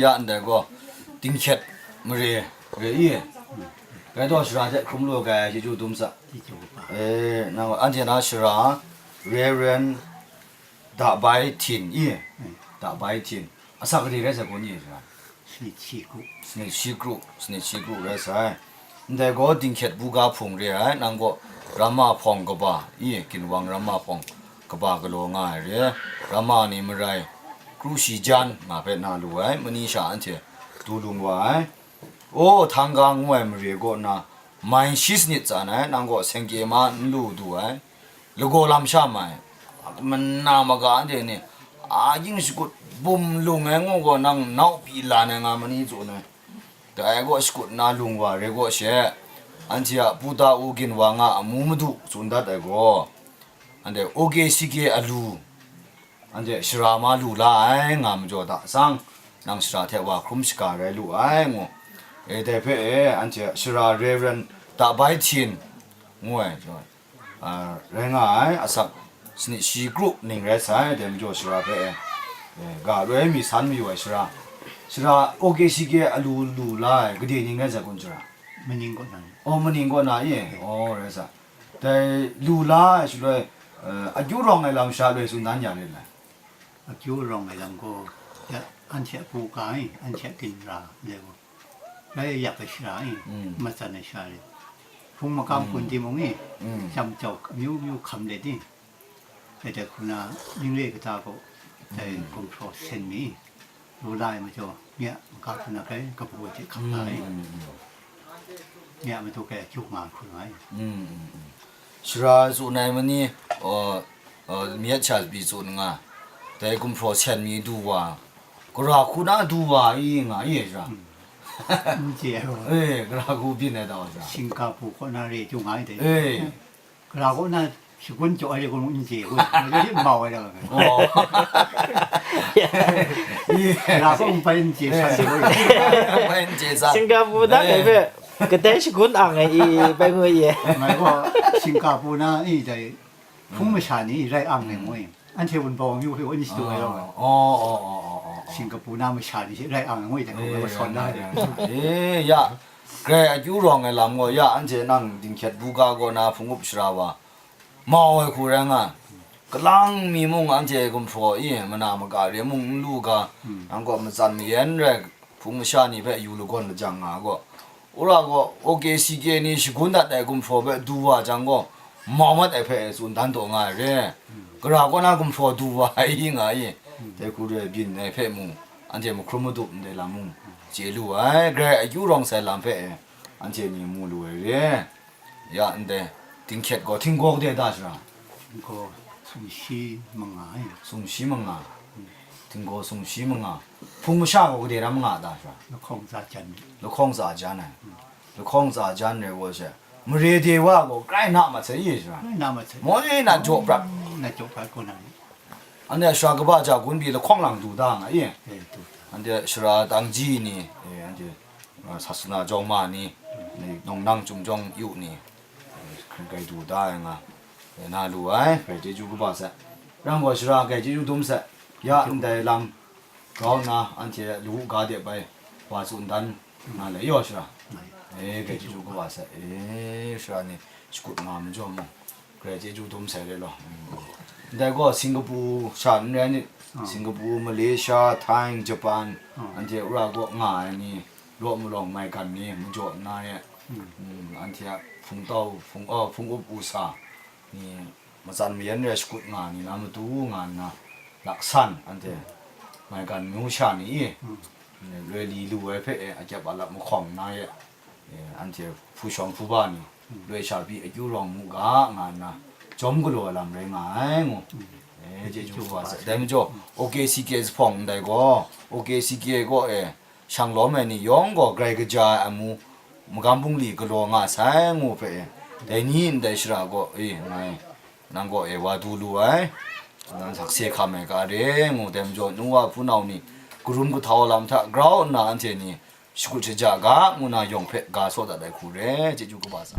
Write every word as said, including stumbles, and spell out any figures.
Ya ndai gaw, dinghkyet mare re i, rai taw shara hte hkrum lu ai, chyeju dum sa. E, nang anhte na shara, Reverend Dabai Htin i, Dabai Htin. Asak gade rai sai gaw ni shara? Sanit shi kru. Sanit shi kru, sanit shi kru rai sai. Ndai gaw dinghkyet buga hpung re ai, nang gaw Ramma hpawng kaba i, ginwang Ramma hpawng kaba galaw nga ai re, Ramma ni marai, kru shi jan nga hpe na lu ai, mani sha anhte du lung wa ai. O, Htangga ngu ai mare kaw na, mai shi sanit tsan ai, nang gaw sengke ma n lu du ai, lagaw lam sha ma ai, mana maga anhte ni, a, yin shakut bum lung ai ngu gaw, nang nau pyi lan ai nga ma ni tsun ai. Dai gaw shakut na lung wa re gaw she, anhte a puta u ginwang a amu madu tsun dat ai gaw, anhte O K C K a lu, anhte shara ma lu la ai nga majaw da sang, nang shara hte wa hkrum shaga rai lu ai ngu. E, dai hpe e, anhte shara Reverend Dabai Htin ngu ai, a, rai nga ai, asak sanit shi kru ning rai sai, dai majaw shara hpe e, e, ga loi mi san mayu ai shara, shara O K C K a lu lu la ai, gade ning rai sai kun shara? Maning kaw na ni. O, maning kaw na i? O, rai sa. Dai lu la ai shaloi, e, akyu rawng ai lam sha loi tsun dan ya rit lai? Akyu rawng ai lam gaw, ya, anhte a buga i, anhte a ginra, ndai gaw, rai yak ai shara i, matsan ai shara re, hpung makam kun timung i, jam jau amyu myu hkam let i, dai hku na, ning re kata gaw, dai gumhpraw sen mi, lu la ai majaw, nye a maga hku na grai kabu ai hte hkam la ai. Nye a matu grai akyu nga hkru nga ai. Shara tsun ai ma ni, o, o, myit sha pyi tsun nga, dai gumhpraw sen mi du wa, gara hku na du wa i nga i shara? N chye ai gaw. E, gara hku byin ai ta wa shara? Singkapu kaw na re chyu nga ai dai. E. Gara kaw na shagun jaw ai re gaw n chye gaw, ngai hte mau ai da ga. O. Gara kaw n pai n chye san de gaw. Bai n chye san. Singkapu na ngai hpe kadai shagun ang ai i, bai ngu i. Ngai gaw Singkapu na i dai hpung masha ni rai ang ai ngu i. Anhte wunpawng amyu hpe woi n shadu ai rawng ai. O, o, o, o, o, o. Singkapu na masha ni hte rai ang ai ngu i, dai hku ngai gaw sawn da ai. E, ya, grai akyu rawng ai lam gaw, ya, anhte nang dinghkyet buga kaw na hpung up shara wa, mau ai hku rai nga, kalang mi mung anhte gumhpraw i, mana maga re mung n lu ga, nang gaw matsan mayan rai, hpung masha ni hpe yu lagawn lajang nga gaw, wora gaw O K C K ni shagun dat ai gumhpraw hpe du wa jang gaw, mau mat ai hpe tsun dan taw nga ai re. Gara kaw na gumhpraw du wa ai i nga i, dai hku re byin ai hpe mung, anhte mahkrum madup ndai lam mung, chye lu ai, grai akyu rawng sai lam hpe e, anhte ni mu lu ai re. Ya, ndai, dinghkyet gaw, htinggaw gade da shara? Htinggaw sumshi manga ai. Sumshi manga. Htinggaw sumshi manga. Hpung masha gaw gade ram nga da shara? Lahkawng tsa jan. Lahkawng tsa jan ai. Lahkawng tsa jan rai gaw she, mare de wa gaw grai na mat sai i shara? Grai na mat sai. Moi na jaw prat. Na jaw prat gaw na. Anhte shara kaba ja gun pyi lahkawng lang du da nga i? E, du da. Anhte shara tangji ni, e, anhte, a, sasana jawng ma ni, ni, nang nang chyum jawng yu ni, e, hkring kai du da ai nga, e, na lu ai, grai chyeju kaba sai. Rang gaw shara grai chyeju dum sai. Ya, ndai lam grau nna, anhte lu ga de bai, wa tsun dan nga le yaw shara. E, grai chyeju kaba sai. E, shara ni shakut nga majaw mung, grai chyeju dum sai re law. Ndai gaw Singapore sha n rai nit, Singapore, Malaysia, Thai, Japan, anhte wora gaw nga ai ni, law malawng maigan ni majaw nna e, mm, anhte a hpungtau, hpung, oh, hpung up u sa ni, matsan mayan rai shakut nga ni na matu nga nna, laksan anhte maigan myu sha ni i, loi li lu ai hpe e, akyep alap mahkawng nna e, e, anhte hpu shawng hpu ba ni, loi sha pyi akyu rawng mu ga nga nna, jawm galaw ai lam rai nga ai ngu. E, chyeju kaba sai. Dai majaw, O K C K zuphpawng ndai gaw, O K C K gaw e, shang lawm ai ni yawng gaw grai kaja ai amu, magam bungli galaw nga sai ngu hpe e, dai ni ndai shara gaw e, ngai, nang gaw e, wa du lu ai, nang sakse hkam ai ga re ngu, dai majaw, nu wa hpunau ni, karum kahtau lam hta grau nna anhte ni, shakut shaja ga, ngu na yawng hpe ga saw dat ai hku re, chyeju kaba sa.